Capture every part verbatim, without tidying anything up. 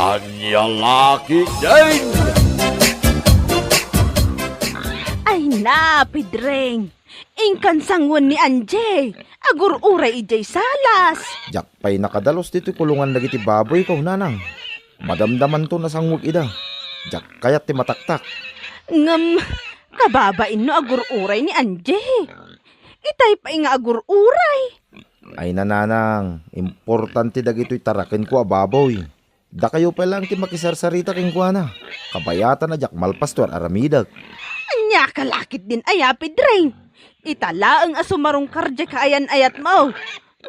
Ania la ketdin? Ay na, Pedreng! Inkan sangoen ni Angie! Agur-uray idiay salas! Diak pay nakadalus ditoy kulongan dagiti baboyko, nanang. Madamdamanto nasangwek ida. Diak kayat ti mataktak. Ngem, kababain no agur-uray ni Angie. Itay pay nga agur-uray. Ay, nanang, importante dagitoy tarakenko a baboy. Dakayo pay laeng ti makisarsarita kenkuana. Kabayatan a diak malpasto ar-aramidek. Ania ka la ketdin aya, Pedreng? Ita laeng a sumarungkar diay kaayan-ayatmo.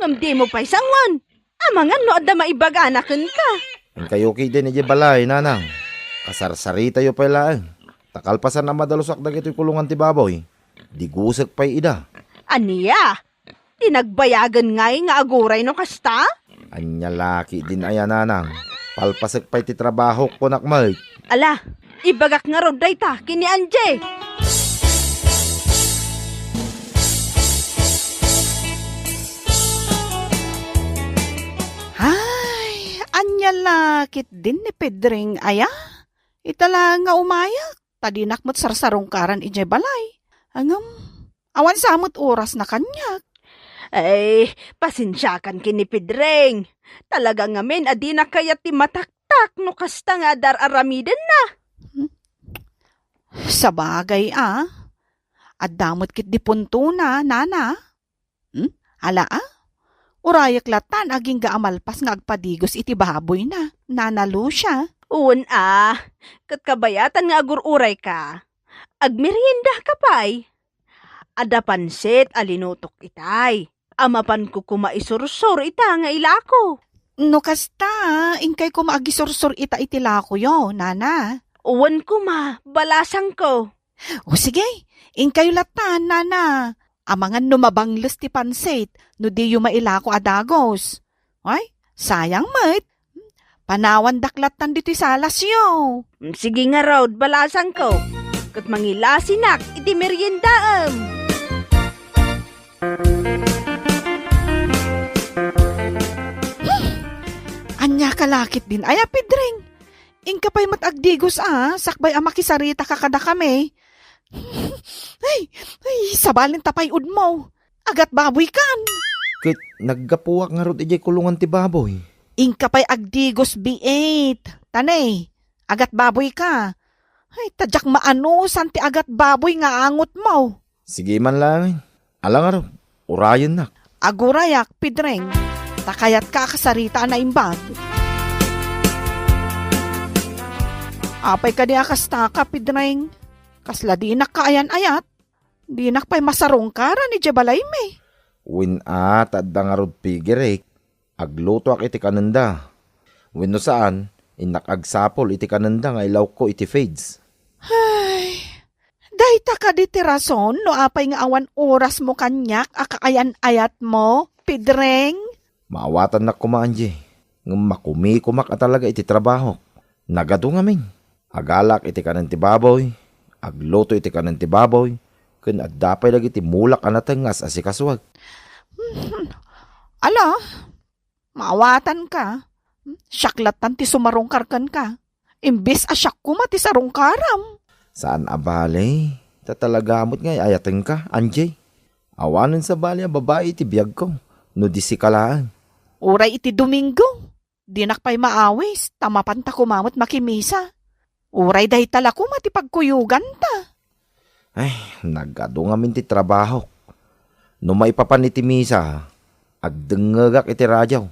Ngem dimo pay sangoen. Amangan no adda maibagana kenka. Inkayo ketdin idiay balay, nanang. Kasarsaritayo pay laeng. Ta kalpasan a madalusak dagitoy kulongan ti baboy, digusek pay ida. Ania? Ti nagbayagen ngay nga aguray no kasta? Ania la ketdin aya, nanang? Palpasek pay ti trabahok, kunak met. Ala, ibagak ngarud dayta ken ni Angie. Ay, ania la ketdin ni Pedreng aya? Ita la nga umayak, ta dinak met sarsarungkaran idiay balay. Ngem, awan sa met orasna kaniak. Ay, pasensiakan ken ni Pedreng. Talaga ngamin a dina kayat ti mataktak no kasta nga adda ar-aramidenna. Hmm? Sabagay a, adda met ketdi puntona, nana. Hmm? Ala a? Urayek latta no agingga a malpas nga agpadigos iti baboyna, Nana Lucia. Wen a, ket kabayatan nga agur-urayka. Agmeriendaka pay. Adda pansit a linutok itay. A mapanko koma isursor ita nga ilako. No kasta, inkay koma agisursor ita iti lakoyo, nana. Wen koma, balasangko. O sige, inkayo latta, nana. Amangan no mabangles ti pansit no diyo mailako a dagos. Ay, sayang met. Panawandak lattan ditoy salasyo. Mm, sige ngarud, balasangko. Ket mangilasinak iti meriendaem. Hmm. Ania ka la ketdin aya, Pedreng? Inka pay met agdigos a, sakbay a makisaritaka kadakami. Ay, ay, sabalin ta pay udmo. Agatbaboykan. Ket naggapuak ngarud idiay kulongan ti baboy. Inka pay agdigos, biit. Tanay, agatbaboyka. Ay, ta diak maanusan ti agatbaboy nga angotmo. Sige man laeng. Ala ngarud, urayennak. Agurayak, Pedreng, ta kayatka a kasarita a naimbag. Apay kadi a kastaka, Pedreng? Kasla dinak kaayan-ayat. Dinak pay masarungkaran idiay balaymi. Wen a, ta adda ngarud pigirek. Aglutoak iti kanenda. Wenno saan, innak agsapul iti kanenda nga ilawko iti feeds. Ay, dayta kadi ti rason no apay nga awan orasmo kaniak a kaayan-ayatmo, Pedreng? Maawatannak koma, Angie, ngem makumikomak a talaga iti trabahok. Nagadu ngamin. Agalak iti kanen ti baboy, agluto iti kanen ti baboy, ken adda pay dagiti mulak a nateng nga as-asikasuek. Hmm. Ala, maawatanka. Siak lattan ti sumarungkar kenka. Imbes a siak koma ti sarungkaram. Saan a bale, ta talaga met nga ay-ayatenka, Angie. Awanen sabali a babai iti biagko, no di sika laeng. Uray iti Domingo. Dinak pay maawis, ta mapanta koma met makimisa. Uray dayta la koma ti pagkuyoganta. Ay, nagadu ngamin ti trabahok. No maipapan iti misa, agdengngegak iti radio.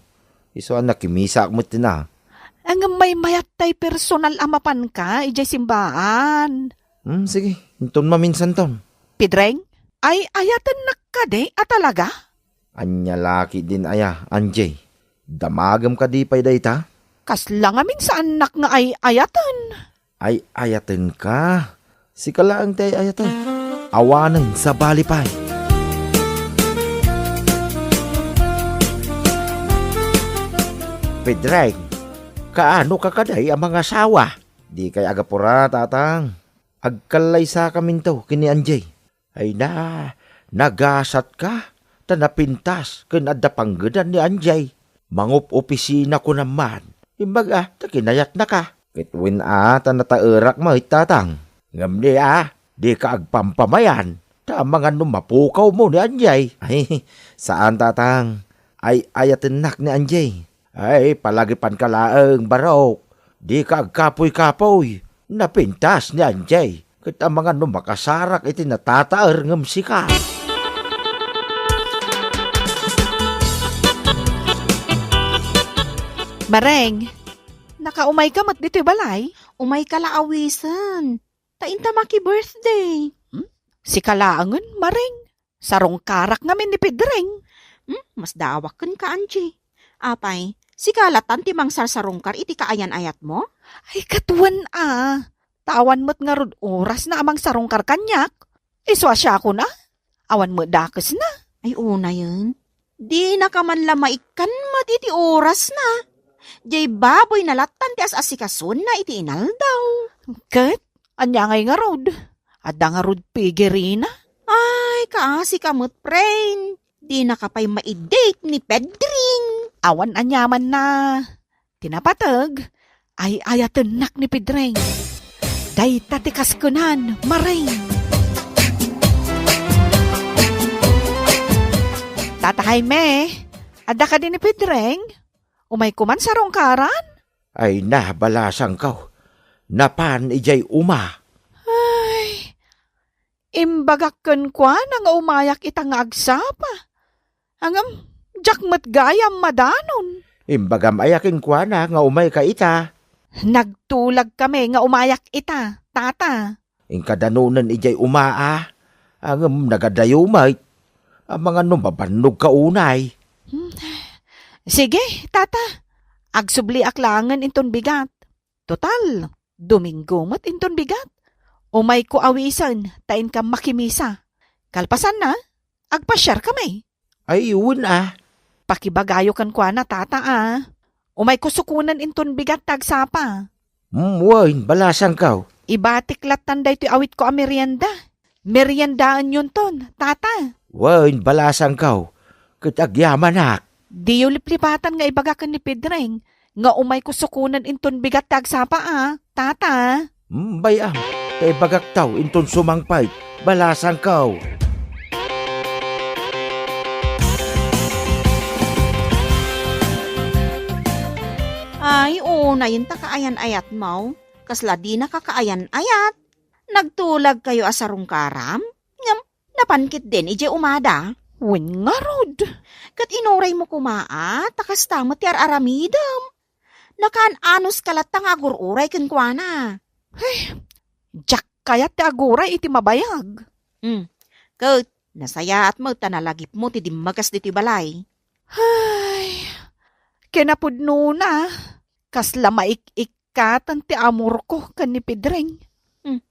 Isu a nakimisaak met ti na. Ngem maymayat tay personal a mapanka idiay simbaan. Hmm, sige, inton maminsanton. Pedreng, ay-ayatennak kadi a talaga? Ania la ketdin aya, Angie? Damagem kadi pay dayta? Kasla ngamin saannak nga ay-ayaten. Ay-ayatenka? Sika laeng ti ay-ayaten. Awanen, sabali pay. Pedreng, kaano ka kadi a mangasawa? Dikay agapura, tatang. Agkallaysakaminto ken ni Angie. Ay na, nagasatka, ta napintas ken adda panggedan ni Angie. Mangup-opisina kunam man, Imbag a, ta kinayatnaka. Ket wen a, ta nataerak met, tatang. Ngem ni a, dika agpampamayan. Ta amangan no mapukawmo ni Anjay. Ay, saan, tatang. Ay-ayatennak ni Anjay. Ay, palagipanka laeng, Barok. Dika agkapuy-kapuy. Napintas ni Anjay. Ket amangan no makasarak iti natataer ngem sika. Mareng, nakaumayka met ditoy balay? Umayka la awisen. Ta inta maki-birthday. Hmm? Sika laengen, Mareng. Sarungkarak ngamin ni Pedreng. Hmm? Masdaawak kenka, Angie. Apay, sika latan ti mangsarsarungkar iti kaayan-ayatmo? Ay, ket wen a. Ta awan met ngarud orasna a mangsarungkar kaniak. Isu a siakon a. Awan met dakesna. Ay, unayen. Dinaka man la maikkan met iti orasna. Jay baboyna lattan ti as-asikasona iti inaldaw. Ket, ania ngay ngarud? Adda ngarud pigirina? Ay, kaasika met, pren. Dinaka pay maidate ni Pedring. Awan aniamanna. Ti napateg, ay-ayatennak ni Pedring. Dayta ti kaskenan, Mareng. Tata Jaime, adda kadi ni Pedring? Umayko man sarungkaran? Ay na, balasangko. Napan idiay uma. Ay, imbagak kenkuana nga umayak ita nga agsapa. Ngem, diak met gayam madanon. Imbagam aya kenkuana nga umayka ita? Nagtulagkami nga umayak ita, tata. Inka danonen idiay uma a, ngem nagadayo met. Amangan no mabannogka unay. Hmm. Sige, tata. Agsubliak laengen inton bigat. Total, Domingo met inton bigat. Umayko awisen ta inka makimisa. Kalpasanna, agpasiarkami. Ay, wen a. Pakibagayo kenkuana, tata a. Umayko sukonen inton bigat ti agsapa. Hmm, wen, balasangko. Ibatik lattan daytoy awitko a merienda. Meriendaenyonton, tata. Wen, balasangko. Ket agyamanak. Diyo liplipatan nga ibagak ken ni Pedring nga umayko sukonen inton bigat ti agsapa a, tata. Hmm, bay-am, ta ibagakto inton sumangpet, balasangko. Ay, unayen ta kaayan-ayatmo. Kasla dinaka kaayan-ayat. Nagtulagkayo a sarungkaram? Ngem, napan ketdin idiay umada? Wen ngarud. Ket inuraymo koma a, ta kasta met ti ar-aramidem. Nakaan-anuska latta nga agur-uray kenkuana. Ay, diak kayat ti aguray iti mabayag. Hmm. Ket, nasayaat met ta nalagipmo ti dimmagas ditoy balay. Ay, kinapudnona, kasla maik-ikkaten ti amorko ken ni Pedring. Hmm.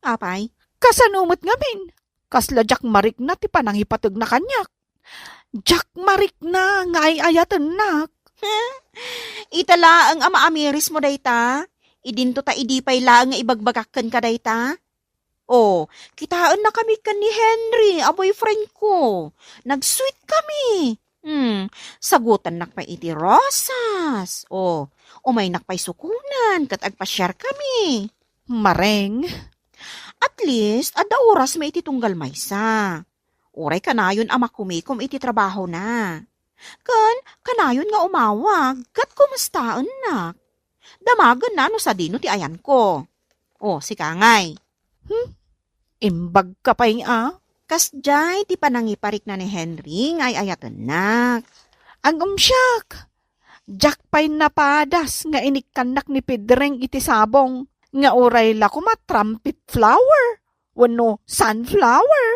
Apay? Kasano met ngamin? Kasla diak marikna ti panangipategna kaniak. Diak marikna nga ay-ayatennak. Ita laeng a maamirismo dayta. Idinto ta idi pay laeng nga ibagbagak kenka dayta. Oh, kitaennakami ken ni Henry a boyfriendko. Nag-sweet kami. Hmm, sagutannak pay iti rosas. Oh, umaynak pay sukonen ket agpasiarkami. Mareng. At least, adda orasmi iti tunggal maysa. Uray kanayon a makumikom iti trabahona. Ken kanayon nga umawag ket kumustaennak. Damagenna no sadino ti ayanko. O, sika ngay. Hmm? Imbagka pay a? Kasdiay ti panangiparikna ni Henry nga ay-ayatennak. Agumsiak! Diak pay napadas nga inikkannak ni Pedring iti sabong nga uray la koma trumpet flower wenno sunflower.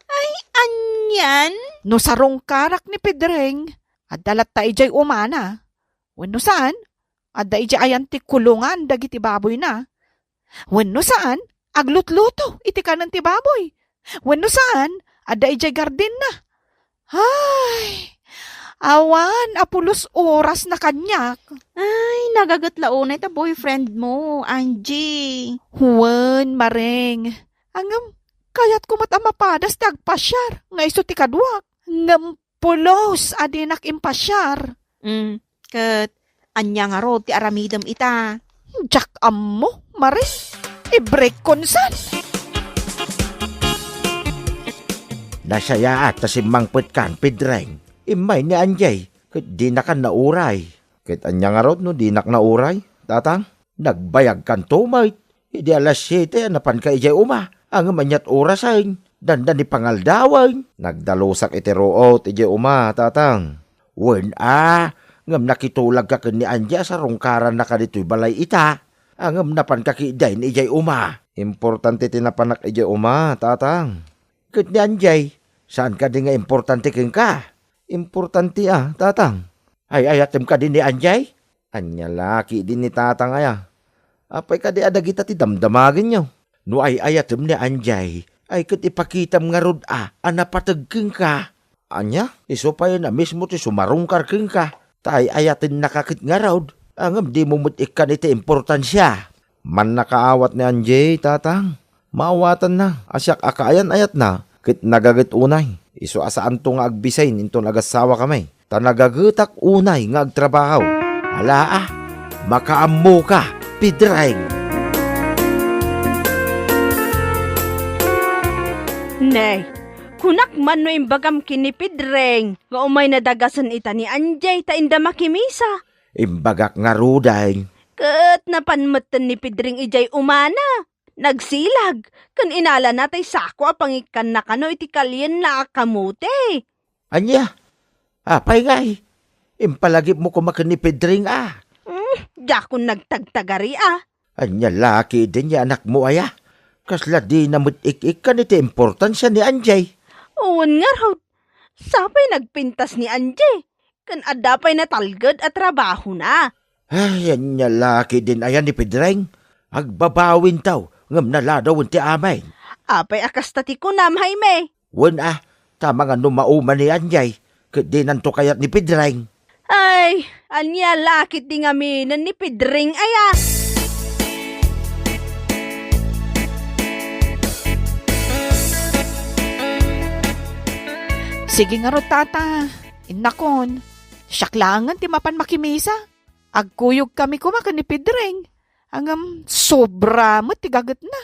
Ay, anian? No sarungkarak ni Pedring, adda latta idiay umana. Wenno saan, adda idiay ayan ti kulongan dagiti baboyna. Wenno saan, aglutluto iti kanen ti baboy. Wenno saan, adda idiay gardinna. Ay, awan a pulos orasna kaniak. Ay, nagaget la unay ta boyfriendmo, Angie. Wen, Mareng. Ngem, kayatko met a mapadas ti agpasiar nga isu ti kaduak. Ngem pulos a dinak impasiar. Mm, ket ania ngarud ti aramidem ita? Diak ammo, Mare. Ibrekkon san. Nasayaat ta simmangpetkan, Pedreng. Immay ni Anjay, ket dinakan nauray. Ket ania ngarud no dinak nauray, Tatang? Nagbayagkanto met. Idi alas siete a napanka idiay uma, ngem ania't orasen? Dandani pangaldawen. Nagdalusak iti ruot idiay uma, Tatang. Wen a, ngem nakitulagka ken ni Anjay a sarungkarannaka ditoy balay ita, ngem napanka ketdin idiay uma. Importante ti napanak idiay uma, Tatang. Ket ni Anjay, saan kadi nga importante kenka? Importante a, Tatang. Ay-ayatem kadi ni Anjay? Ania la ketdi ni Tatang aya? Apay kadi a dagita ti damdamagenyo? No ay-ayatem ni Anjay, ay ket ipakitam ngarud a, a napateg kenka. Ania? Isu pay a mismo ti sumarungkar kenka. Ta ay-ayatennaka ket ngarud, ngem dimo met ikkan iti importansia. Mannakaawat ni Anjay, Tatang. Maawatanna a siak a kaayan-ayatna, ket nagaget unay. Isu a saanto nga agbisin inton agasawa kami, ta nagagetak unay nga agtrabaho. Ala a, makaammoka, Pedreng! Ne, kunak man no imbagam ken ni Pedreng nga umay nadagasen ita ni Anjay ta inda makimisa. Imbagak ngaruden. Ket napan metten ni Pedreng idiay umana. Nagsilag, ken inalana tay sako a pangikkanna kano iti kalienna a kamote. Ania? Apay ngay? Impalagipmo koma ken ni Pedreng a? Hmm, diakon nagtagtagari a. Ania la ketdin ni anakmo aya? Kasla dina met ik-ikkan iti importansia ni Anjay. Wen ngarud, sapay nagpintas ni Anjay, ken adda pay natalged a trabahona. Ay, ania la ketdin aya ni Pedreng? Agbabawinto, ngem naladawen ti amin. Apay a kasta ti kunam, Jaime? Wen a, ta mangano mauma ni Anjay, ket dinanto kayat ni Pedreng. Ay, ania la ketdi ngaminen ni Pedreng aya? Sige ngarud, Tata. Innakon, siak laengen ti mapan makimisa. Agkuyogkami koma ken ni Pedreng. Ngem sobra met ti gagetna.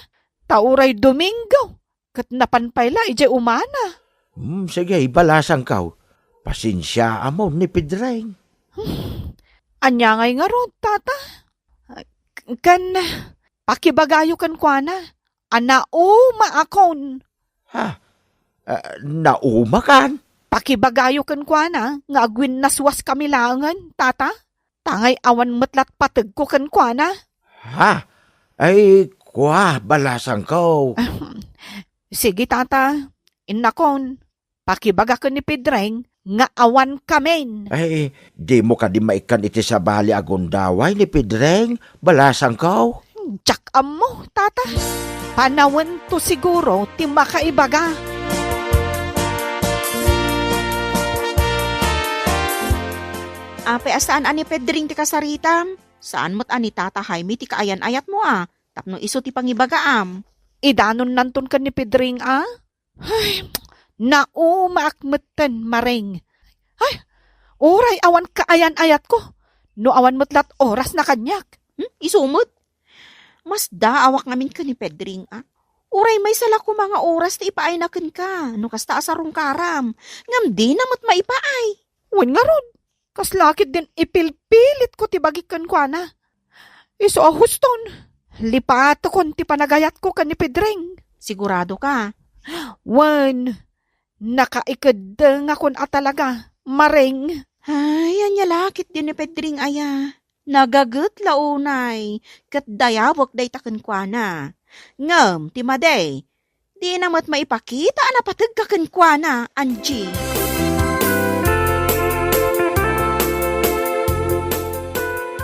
Ta uray Domingo, ket napan pay la idiay umana. Hmm, sige, ibalasangko. Pasensiaam ni Pedreng. Hmm. Ania ngay ngarud, Tata? Ken, pakibagayo kenkuana a naumaakon. Ha? Ah, naumakan? Pakibagayo kenkuana nga agwinnaswaskami laengen, Tata. Ta ngay awan met lat pategko kenkuana. Ha? Ay, kua, balasangko. Ahem. Sige, Tata. Innakon, pakibaga ken ni Pedreng nga awankamin. Ay, dimo kadi maikkan iti sabali a gundaway ni Pedreng, balasangko? Diak ammo, Tata. Panawento siguro ti makaibaga. Apay a saan a ni Pedring ti kasaritam? Saan met a ni Tata Jaime ti kaayan-ayatmo a tapno isu ti pangibagaam? Idanonnanton ken ni Pedring a? Ay, naumaak metten, Mareng. Ay, uray awan kaayan-ayatko, no awan met lat orasna kaniak. Hmm? Isu met? Masdaawak ngamin ken ni Pedring a. Uray maysa la koma nga oras ti ipaayna kenka, no kasta a sarungkaram, ngem dina met maipaay. Wen ngarud, kasla ketdin ipilpilitko ti bagik kenkuana. Isu a huston, lipatekon ti panagayatko ken ni Pedring. Sigurado ka? Wen, nakaikeddengakon a talaga, Mareng. Ay, ania la ketdi ni Pedring aya? Nagaget la unay, ket dayawek dayta kenkuana. Ngem ti madi, dina met maipakita a napategka kenkuana, Angie.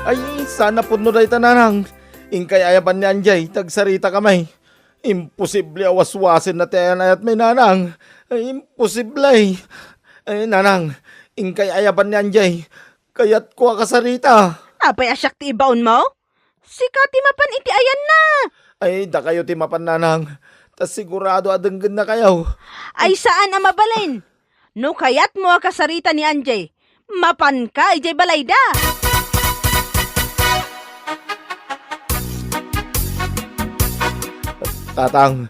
Ay, saan a pudno dayta, Nanang. Inkay ayaban ni Anjay, tagsarita kami. Imposible a waswasenna ti ayan-ayatmi, Nanang. Ay, imposible. Ay, Nanang, inkay ayaban ni Anjay. Kayatko a kasarita. Apay a siak ti ibaonmo? Sika ti mapan iti ayanna. Ay, dakayo ti mapan, Nanang. Ta sigurado a denggennakayo. Ay, saan a mabalin. No kayatmo a kasarita ni Anjay, Mapanka idiay balayda. Tatang,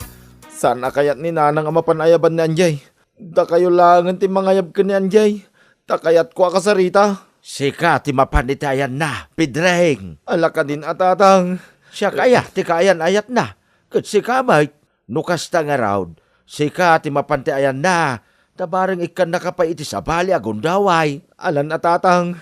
saan a kayat ni Nanang a mapan ayaban ni Anjay. Dakayo laengen ti mangayab ken ni Anjay, ta kayatko a kasarita. Sika ti mapan iti ayanna, Pedring. Ala kadin a, Tatang. Siak aya ti kaayan-ayatna, ket sika met. No kasta ngarud, sika ti mapan ti ayanna, ta bareng ikkannaka pay iti sabali a gundaway. Alan a, Tatang,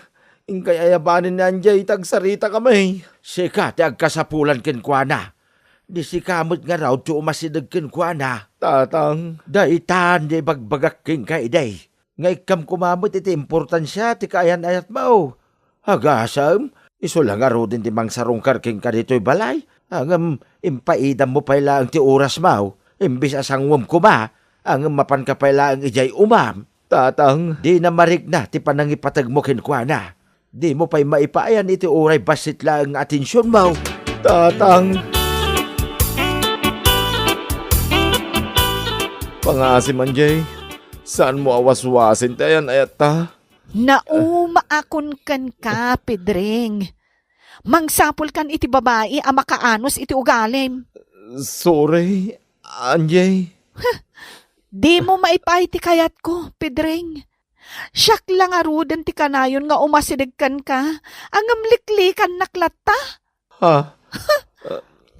inkay ayabanen ni Anjay ta agsaritakami. Sika ti agkasapulan kenkuana. Di sika met ngarud ti umasideg kenkuana. Tatang. Daytan ti ibagbagak kenka idi, nga ikkam koma met iti importansia ti kaayan-ayatmo. Agasem, isu la ngaruden ti mangsarungkar kenka ditoy balay, ngem impaidammo pay laeng ti orasmo, imbes a sanguem koma, ngem mapanka pay laeng idiay umam. Tatang. Dina marikna ti panangipategmo kenkuana. Dimo pay maipaayan iti uray bassit laeng nga atensionmo. Tatang. Pangaasim, Anjay. Saanmo a waswasen ti ayan-ayatta? Naumaakon kenka, Pedring. Mangsapulkan iti babai a makaanus iti ugalim. Sorry, Anjay. Dimo maipaay ti kayatko, Pedring. Siak la ngaruden ti kanayon nga umasideg kenka, ngem liklikannak latta. Ha?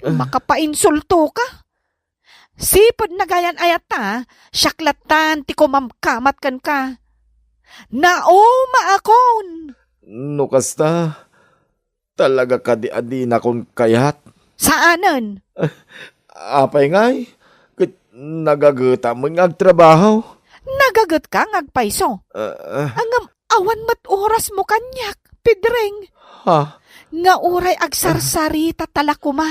Makapainsultoka. Sipud nagayan-ayatta, siak lattan ti kumamkamat kenka. Naumaakon! No kasta, talaga kadi a dinakon kayat? Saanen. Apay ngay? Ket nagagetam nga agtrabaho. Nagagetka nga agpayso. Ah, ah. Ngem awan met orasmo kaniak, Pedring. Ha? Nga uray agsarsarita ta la koma.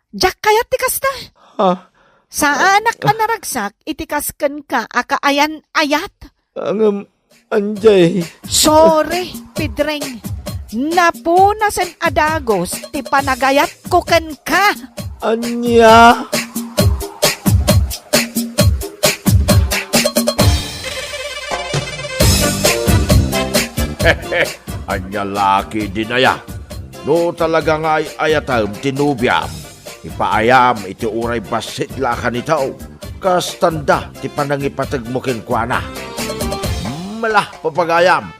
Diak kayat ti kasta. Ha? Saanak a naragsak iti kas kenka a kaayan-ayat. Ngem, Anjay. Sorry, Pedring. Napunasen a dagus ti panagayatko kenka. Ania? Ania la ketdin aya? No talaga nga ay-ayatem ti nobiam, ipaayam iti uray bassit la a kanito, kastanda ti panangipategmo kenkuana. Mala, papagayam,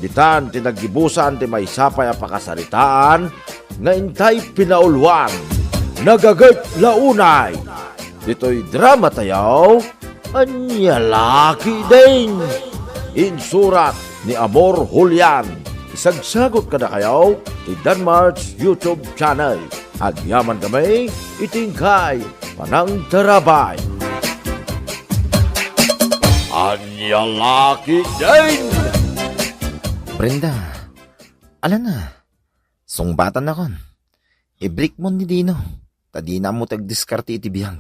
ditan ti naggibusan ti maysa pay a pakasaritaan nga intay pinauluan. Nagaget la unay. Ditoy drama tayo, Ania la ketdin? Insurat ni Amor Julian. Isagsagot kadakayo ti Danmart's YouTube channel. Agyaman kami iti inkay panangtarabay. Ania la ketdin? Brenda, alana, sungbatannakon. Ibrikmon ni Dino, ta dina ammo ti agdiskarte iti biag.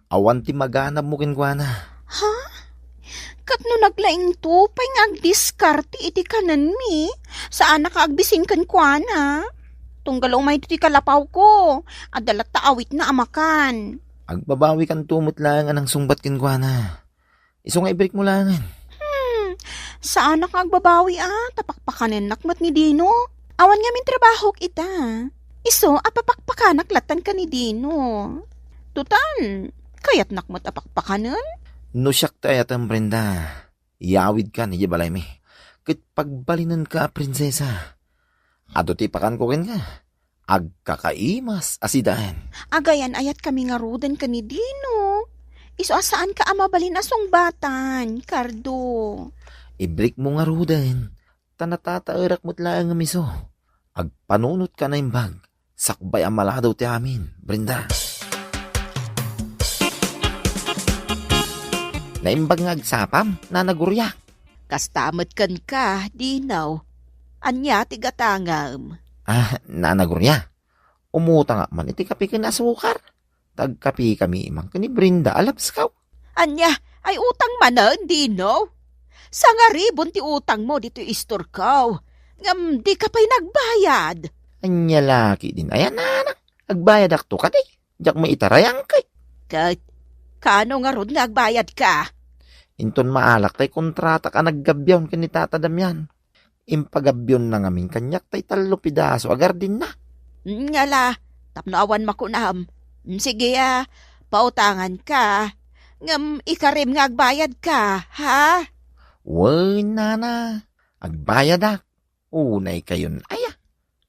Awan ti maganabmo kenkuana. Ha? Ket no naglaingto pay nga agdiskarte iti kanenmi, saanak a agbisin kenkuana. Tunggal umayto ti kalapawko, adda latta awitna a makan. Agbabawikanto met laeng a nangsungbat kenkuana. Isu nga ibrikmo laengen. Hmm, saanak nga agbabawi a, ta pakpakanennak met ni Dino. Awan ngamin trabahok ita. Isu a papakpakanak lattan ken ni Dino. Total, kayatnak met a pakpakanen. No siak ti ayatem, Brenda, iyawidkan idiay balaymi. Ket pagbalinenka a prinsesa. Adu ti ipakanko kenka. Agkakaimas a sidaen. Agayan-ayatkami ngaruden ken ni Dino. Isu a saanka a mabalin a sungbatan, Cardo. Ibrikmo ngaruden, ta natataerak met laeng nga miso. Agpanunotka a naimbag, sakbay a maladaw ti amin, Brenda. Naimbag nga agsapam, Nana Gloria. Kasta met kenka, Dino. Ania ti gatangem? Ah, Nana Gloria, umutangak man iti kape ken asukar. Tagkapekami man ken ni Brenda a labsko. Ania, ay utang manen, Dino? Sangaribon ti utangmo ditoy istorko. Ngem dika pay nagbayad. Ania la ketdin aya, Nana? Agbayadakto kadi? Diak met itaray, angkay. Ket, kaano ngarud nga agbayadka? Inton maalak tay kontratak a naggabiaw ken ni Tata Damian. Impagabionna ngamin kaniak tay tallo pidaso a gardinna. Ngala, tapno awan makunam. Sige a, pautanganka. Ngem ikarim nga agbayadka, ha? Wen, nana, agbayadak. Unay kayon aya.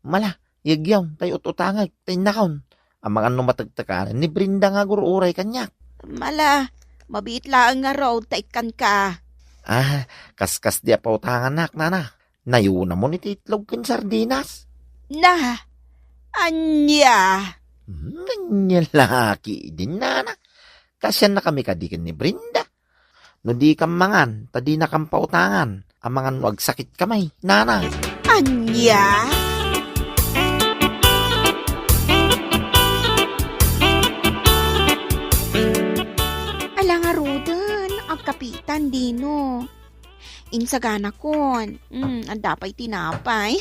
Mala, yegyaw, tay ut-utangek, tay innakon. Amangan no matektekan ni Brenda nga agur-uray kaniak. Mala, mabiit laeng ngarud ta ikkanka. Ah, kaskas di a pautanganak, nana. Nayunamon iti itlog ken sardinas. Na, ania? Hmm, ania laki din, nana. Kasiannakami kadi ken ni Brenda. No dikam mangan, ta dinakam pautangan. Amangan no agsakit kami, nana. Ania? Ala ngaruden, agkapitan, Dino. Insaganakon. Mm, adda pay tinapay.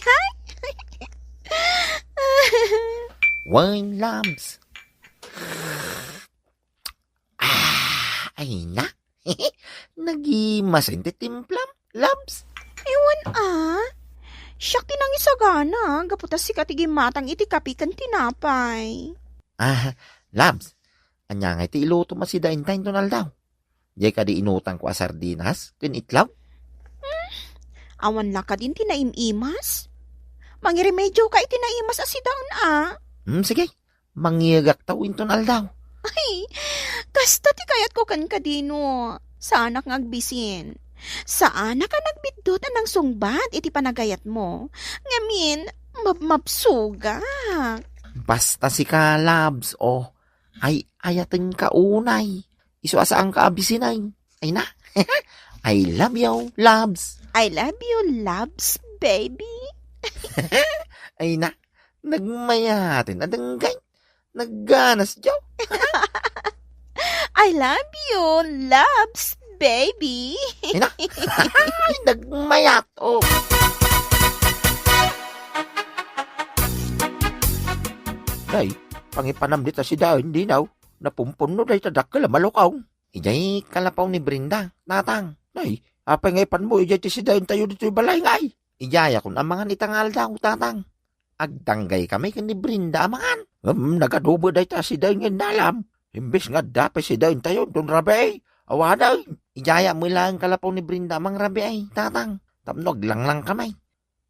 Wine loves. Ah, ay na. Nagimasen ti timplam, loves. Ewan a. Siak ti nangisagana, gapu ta sika ti gimmatang iti kapi ken tinapay. Ah, loves, ania ngay ti ilutom a sidaenta inton aldaw? Diay kadi inutangko a sardinas ken itlog? Hmm, awan la kadin ti naim-imas? Mangiremedio ka iti naimas a sidaen a. Hmm, sige. Mangiyegak ta inton aldaw. Ay, kasta ti kayatko kenka, Dino. Saanak nga agbisin. Saanak a nagbiddut a nangsungbat iti panagayatmo. Ngamin, mabmabsogak. Basta sika, loves, o. Ay, ayatenka unay. Isu a saanka a bisin ay. Ay na. I love you, loves. I love you, loves, baby. Ay na. Nagmayaten a denggay. Nagganas, Joe. I love you, loves, baby. Ay na. Ay, nagmayat, o. Day, pangipanam dita sidaen, Dino. Napumpunno dayta dakkel a malukong. Idiay kalapaw ni Brenda, Tatang. Nay, apay nga ipanmo idiay ti sidaentayo ditoy balay ngay? Idiayakon a mangan ita nga aldaw, Tatang. Agdanggay kami ken ni Brenda a mangan. Ngem nagadubo dayta a sidaen nga innalam. Imbes nga adda pay sidaentayo inton rabii, awanen. Idiayak met laeng kalapaw ni Brenda a mangrabii, Tatang. Tapno aglanglang kami.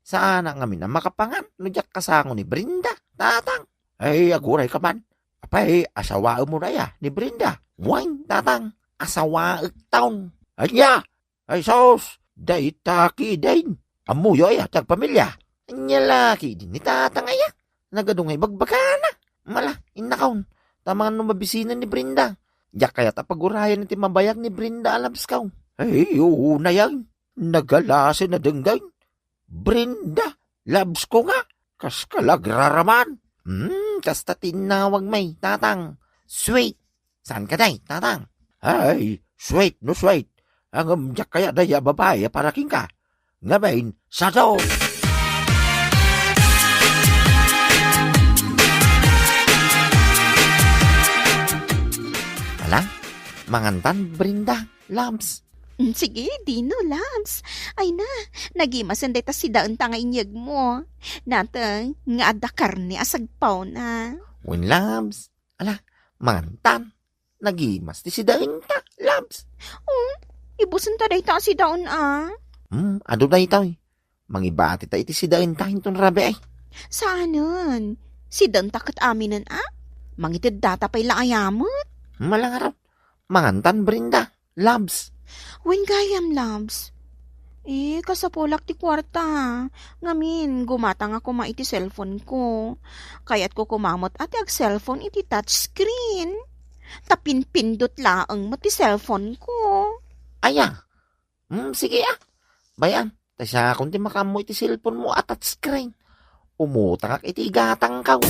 Saanak ngamin a makapangan no diak kasango ni Brenda, Tatang. Ay, aguray ka man. Apay, asawaem mo daya ni Brenda? Wen, Tatang, asawaek taon. Ania? Ay, sus, dayta kidin. Ammoyo aya ti agpamilya? Ania la kidin ni Tatang aya? Nagadu nga ibagbagana. Mala, innakon, ta amangan no mabisinen ni Brenda. Diak kayat a pagurayan ti mabayag ni Brenda a loves ko. Ay, unay. Nagalasen a denggay. Brenda, loves ko nga. Kas ka la agraraman. Hmm, kasta ti innawag met, Tatang. Sweet. Saan ka, day, Tatang? Ay, sweet no sweet. Ngem diak kayat daya a babai a para kenka. Ngamin, sado! Ala, mangantan, Brenda, loves. Mm, sige, Dino, loves. Ay na, nagimasen dayta sidaenta nga inyegmo. Nateng nga adda karne a sagpawna. Wen, loves. Ala, mangantan. Nagimas ti sidaenta, loves. Oh, ibusenta dayta a sidaen a. Hmm, adu daytoy. Mangibatita iti sidaenta inton rabii. Saanen? Sidaenta ket aminen a? Mangiteddata pay la aya met. Mala ngarud. Mangantan, Brenda, loves. Wen gayam, loves. Eh, kasapulak ti kuarta. Ngamin, gumatangak koma iti cellphone ko. Kayatko koma met a ti ag-cellphone iti touchscreen. Ta pinpindot laeng met ti cellphone ko. Aya? Hmm, sige a. Bay-am, ta siakon ti makaammo iti cellphone mo a touchscreen. Umutangak iti igatangko.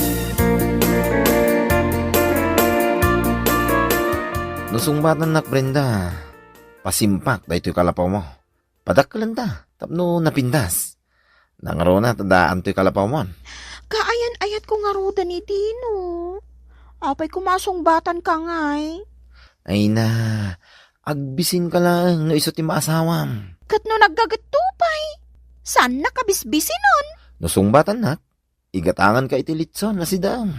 No sungbatannak, Brenda, pasimpak daytoy kalapaw mo. Padakkelenta tapno napintas. Nangruna ta daan toy kalapaw mo. Kaayan-ayatko ngaruden ni Dino. Apay koma a sungbatanka ngay? Ay na, Agbisinka laeng no isu ti maasawam. Ket no naggagetto pay, saannak a bisbisinen. No sungbatannak, igatanganka iti litson a sidaem.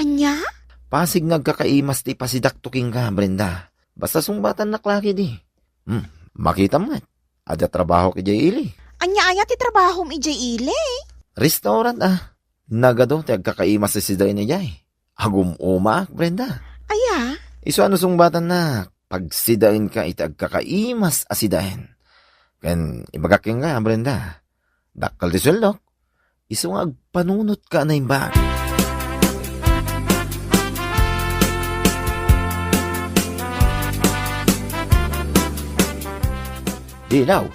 Ania? Pasig nga agkakaimas ti ipasidakto kenka, Brenda. Basta sungbatannak la ketdi. Hmm, makitam met. Adda trabahok idiay ili. Ania aya ti trabahom idiay ili? Restaurant, a. Nagadu ti agkakaimas a sidaen idiay. Agum-umaak, Brenda. Aya? Isu a no sungbatannak, pagsidaenka iti agkakaimas a sidaen. Ken ibagak kenka, Brenda, dakkel ti sueldok, isu nga agpanunotka a naimbag. Dinaw,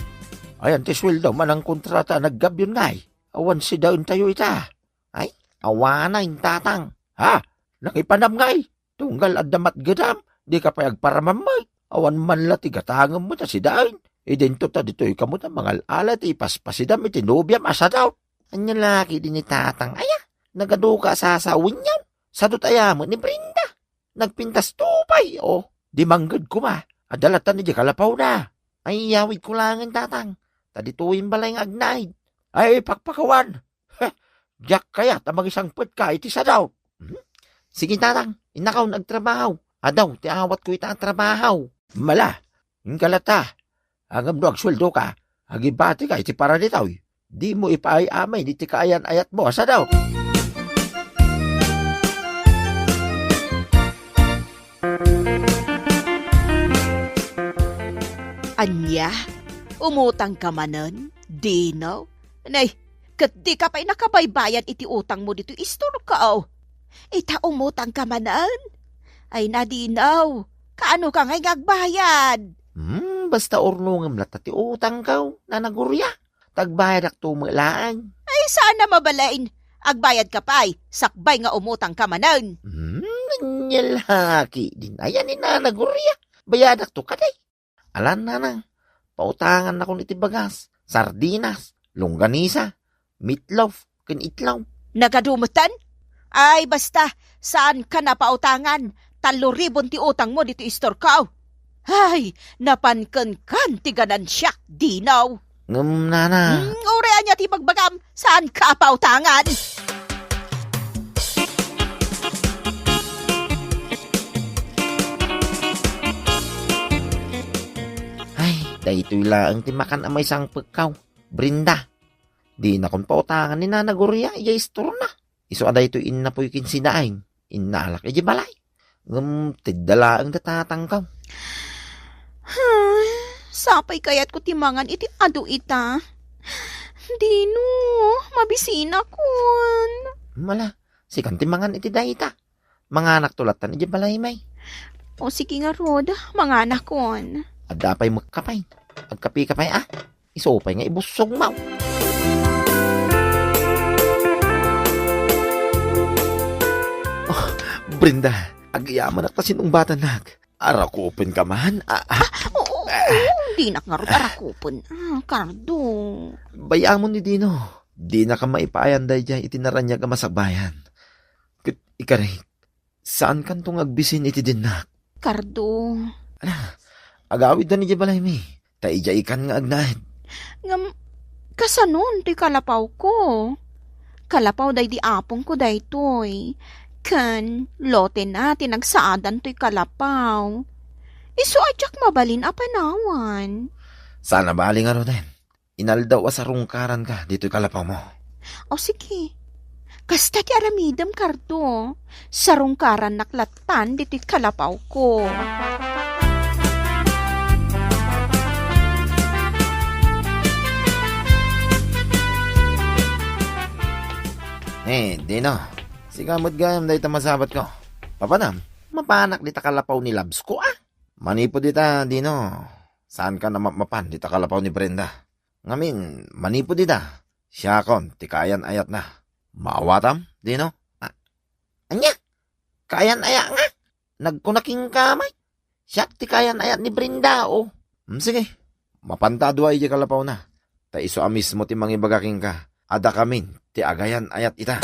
ayan ti sueldo manang kontrata a naggabion ngay. Awan sidaentayo ita. Ay, awanen, tatang. Ha? Nangipanam ngay? Tunggal adda matgedam, dika pay agparamam met. Awan man la ti gatangem met a sidaen. Idinto ta ditoy kamo ta mangal-ala ti ipaspasidam iti nobiam a sadaw. Ania la ketdi ni tatang? Aya, nagaduka a sasawenyan. Sadot aya met ni Brenda. Nagpintas to pay, o. Di mangged koma. Adda latta idiay kalapawna. Ay, iyawidko laengen, tatang. Ta ditoyen balay nga agnaed. Ay, pakpakawan. Heh, diak kayat a mangisangpetka iti sadaw. Hmm? Sige, tatang, innakaw nga agtrabaho. Adaw ti awatko ita a trabaho. Mala, inka latta. Ngem no agsueldoka, agibatika iti para ditoy. Dimo ipaay amin iti kaayan-ayatmo a sadaw. Ania? Umutangka manen, Dino? Nay, ket dika pay nakabaybayad iti utangmo ditoy istorko. Ita, umutangka manen? Ay, Dino, kaanoka ngay nga agbayad? Hmm, basta urnongem latta ti utangko, Nana Gloria. Ta agbayadakto met laeng. Ay, saan a mabalin. Agbayadka pay, sakbay nga umutangka manen. Hmm, ania la ketdin aya ni Nana Gloria. Bayadakto kadi. Alan, nanang, pautangannakon iti bagas, sardinas, longganisa, meatloaf, ken itlog. Nagadu metten? Ay, basta, saankan a pautangan. Tallo ribon ti utangmo ditoy istorko. Ay, napan kenkan ti ganansiak, Dino. Ngem, nana. Hmm, uray ania ti ibagbagam, saanka a pautangan. Ay, daytoy laeng ti makan a maisangpetko, Brenda. Dinakon pautangan ni Nana Gloria idiay istorna. Isu a daytoy innapoy ken sinaing, innalak idiay balay. Ngem tedda laeng da tatangko. Sapay kayatko ti mangan iti adu ita. Dino, mabisinakon. Mala, sikan ti mangan iti dayta. Manganakto lattan idiay balaymi. O, sige ngarud, manganakon. Adda pay met kape. Agkapeka pay, a? Isu pay nga ibussogmo. Oh, Brenda, agyamanak ta sinungbatannak. Arakupenka man, a, a. Ah, oo, oo, dinak ngarud arakupen. Ah, Cardo. Bay-amon ni Dino, dinaka maipaay daydiay iti naraniag a masakbayan. Ket ikarik, saankanto nga agbisin iti dinnak. Cardo. Ala, agawidda idiay balaymi. Ta idiay ikan nga agnaed. Ngem, kasanon toy kalapawko? Kalapaw daydi apongko daytoy. Ken, lotena ti nagsaadan toy kalapaw. Isu a diak mabalin a panawan. Saan a bali ngaruden. Inaldaw a sarungkaranka ditoy kalapawmo. O, sige. Kasta ti aramidem, Cardo. Sarungkarannak lattan ditoy kalapawko. Eh, Dino. Sika met gayam dayta masabatko. Papanam, mapanak dita kalapaw ni Labsko, a? Manipud ita, Dino. Saanka a mapmapan dita kalapaw ni Brenda? Ngamin, manipud ita, siakon ti kaayan-ayatna. Maawatam, Dino? A-, ania? Kaayan-ayat nga? Nagkuna kenka met. Siak ti kaayan-ayat ni Brenda, o. Hmm, sige. Mapanta a dua idiay kalapawna. Ta isu a mismo ti mangibaga kenka. Adda kamin ti agayan-ayat ita.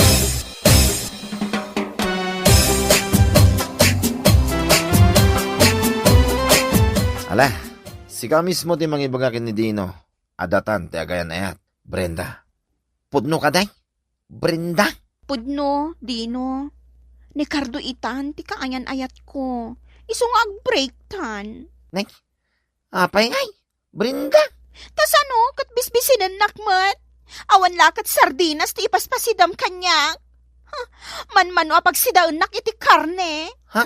La, sika mismo ti mangibaga ken ni Dino. Adda tan ti agayan-ayat, Brenda. Pudno kadi? Brenda? Pudno, Dino. Ni Cardo itan ti kaayan-ayatko. Isu nga ag-break tan. Nay, apay ngay? Brenda? Ta sano, ket bisbisinennak met? Awan la ket sardinas ti ipaspasidam kaniak. Huh, manmano a pagsidaennak iti karne. Ha?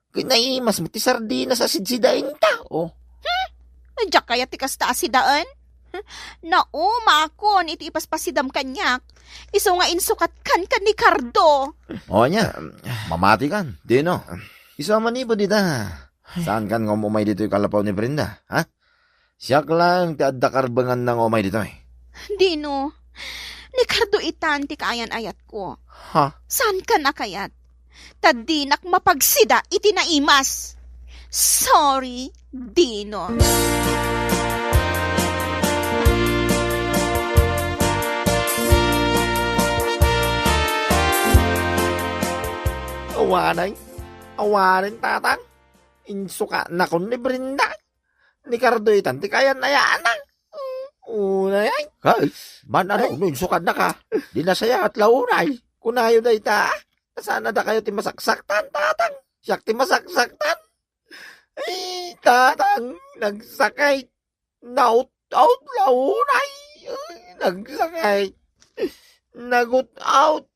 Kinaimas mo ti sardinas a sidsidaenta, oh. Hmm? Diak kayat ti kasta a sidaen? Hmm? Naumakon iti ipaspasidam kaniak. Isu nga insukatkan ken ni Cardo. O, ania? Mamati kan, Dino. Isu a manipud ita. Saan kan nga umay ditoy kalapaw ni Brenda, ha? Siak laeng ti adda karbenganna nga umay ditoy. Dino, ni Cardo itan ti kaayan-ayatko. Ha? Saan kan a kayat? Ta dinak mapagsida iti naimas. Sorry, Dino. Awanen, awanen, tatang. Insukatnakon ni Brenda. Ni Cardo itan ti kaayan-ayatanna. Unay, ay. Kay, man-ano, no insukatnaka? Di nasayaat la unay. Kunayo dayta. Saan a dakayo ti masaksaktan, tatang? Siak ti masaksaktan. Ay, tatang, nagsakit. Naut-out la unay. Ay, nagsakit. Nagut-out.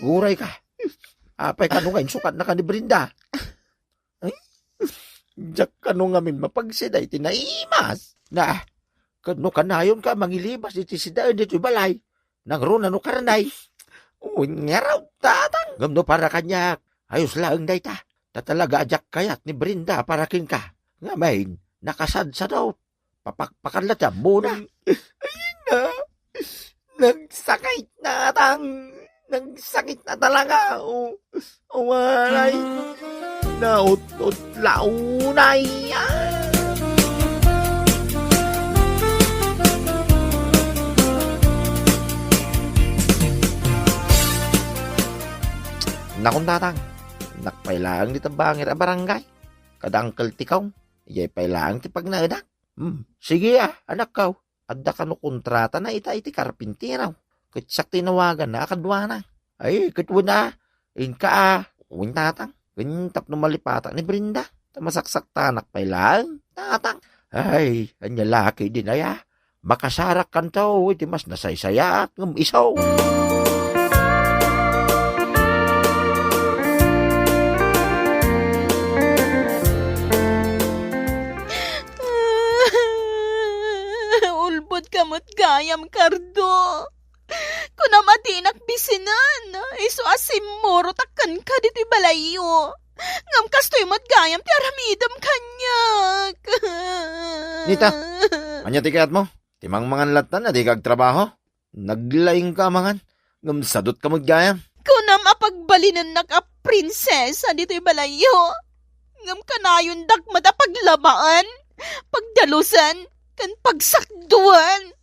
Uray ka. Apay kano nga insukatnaka ni Brenda? Ay, diak kano ngamin mapagsida iti naimas. Na, ket no kanayonka mangilibas iti sidaen ditoy balay, nangruna no karnay. Wen ngarud, tatang. Ngem no para kaniak, ayos laeng dayta. Ta talaga a diak kayat ni Brenda para kenka. Ngamin, nakasadsado. Papakpakan la ti ammona. Ay na. Nagsakit na, tatang. Nagsakit na talaga. O, awaray. Naut-ut la unay. Ah. Nakon, tatang. Nakpay laeng dita bangir a barangay. Kada Uncle Tikong. Ijay pay laeng ti pagnaedak. Hmm, sige a, anakko. Adda kano kontratana ita iti karpintero. Ket siak ti inawaganna a kaduana. Ay, ket wen a, inka a, wen, tatang. Ken tapno malipatak ni Brenda, ta masaksaktanak pay laeng, tatang. Ay, ania la ketdin aya? Makasarakkanto iti mas nasaysayaat ngem isu. Ulbodka met gayam, Cardo. Kunam a dinak bisinen, isu a simmurotak kenka ditoy balayyo. Ngem kastoy met gayam ti aramidem kaniak. Nita, ania ti kayatmo? Ti mangmangan latta a dika agtrabaho? Naglaingka a mangan, ngem sadutka met gayam. Kunam a pagbalinennak a prinsesa ditoy balayyo. Ngem kanayondak met a paglabaen, pagdalusen, ken pagsakduen.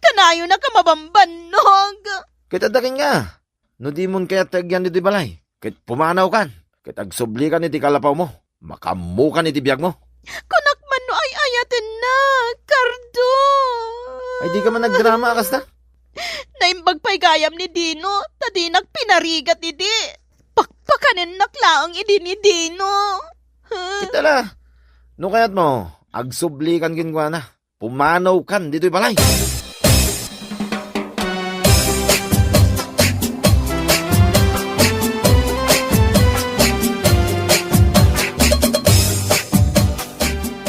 Kanayonak a mabambannog. Ket adda kenka, no dimon kayat ti agyan ditoy balay, ket pumanawkan, ket agsublikan iti kalapawmo. Makaammokan iti biagmo. Kunak man no ay-ayatennak, Cardo. Ay, dika man nagdrama a kasta. Naimbag pay gayam ni Dino, ta dinak pinarigat idi. Pakpakanennak laeng idi ni Dino. Ket ala, no kayatmo, agsublikan kenkuana. Pumanawkan ditoy balay.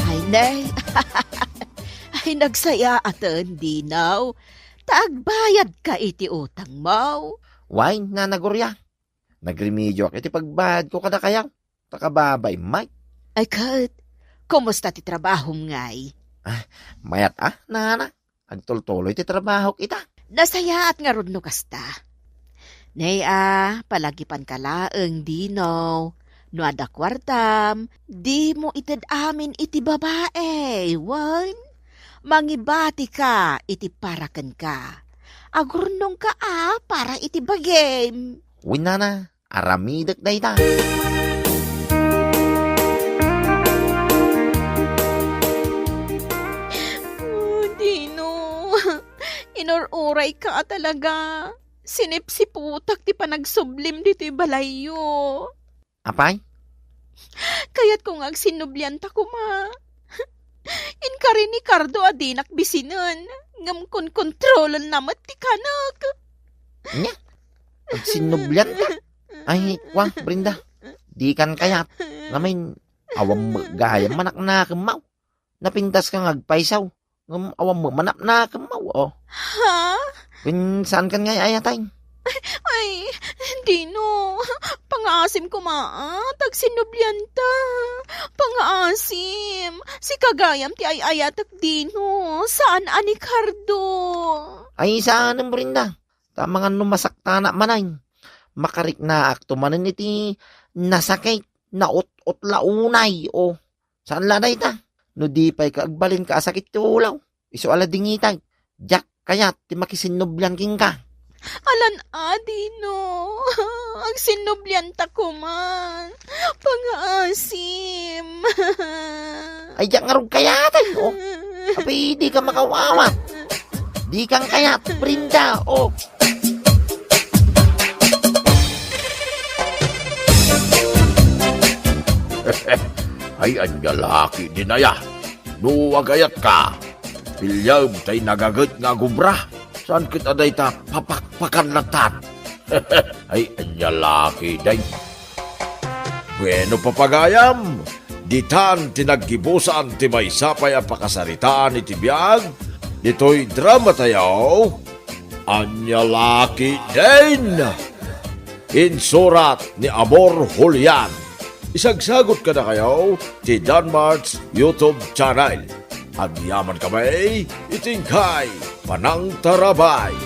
Ay, nay. Ay, nagsayaaten, Dino. Ta agbayadka iti utangmo. Wen, Nana Gloria. Nagremedioak iti pagbayadko kadakayo. Ta kababaim met. Ay ket, kumusta ti trabahom ngay? Ah, mayat a, nana. Agtultuloy ti trabahok ita. Nasayaat ngarud no kasta. Nay a, palagipanka laeng, Dino. No adda kuartam, dimo ited amin iti babai, wen? Mangibatika iti para kenka. Agurnongka a para iti bagim. Wen, nana. Aramidek dayta. Nururayka a talaga. Sinipsiputak ti panagsublim ditoy balayyo. Apay? Kayatko nga agsinnublianta koma. Inkari ni Cardo a dinak bisinen, ngem konkontrolelna met ti kanek. Nya? Agsinnublianta? Ay, kwa, Brenda. Dikan kayat. Ngamin, awan met gayam manaknakemmaw. Napintaska nga agpaysaw. Ngem awan met manaknakemmaw, oh. Ha? Wen, saankan nga ay-ayatay? Ay, Dino, pangaasim koma, ah, ta agsinnublianta. Pangaasim, sika gayam ti ay-ayatek, Dino, saan a ni Cardo. Ay, saanem, Brenda. Ta amangan no masaktanak manen. Makariknaakto manen iti nasakit, naut-utla unay, oh. Saan la dayta? No di pay ka agbalinka a sakit ti ulaw, isu a la dingitay. Diak kayat ti makisinnublian kenka. Alan a, Dino. Agsinnublianta koman. Pangaasim. Ay, diak ngarud kayatay, oh. Apay, dika makaawat. Dikan kayat, Brenda, oh. Ay, ania la ketdin aya. No agayatka, piliem tay nagaget nga agubra. Saan ket a dayta papakpakan latta. Ay, ania la ketdin. Bueno, papagayam, ditan ti naggibusan ti maysa pay a pakasaritaan iti biag ditoy dramatayo. Ania la ketdin? Insurat ni Amor Julian. Isagsagot kadakayo ti Danmart's YouTube channel. Agyamankami iti inkay panangtarabay.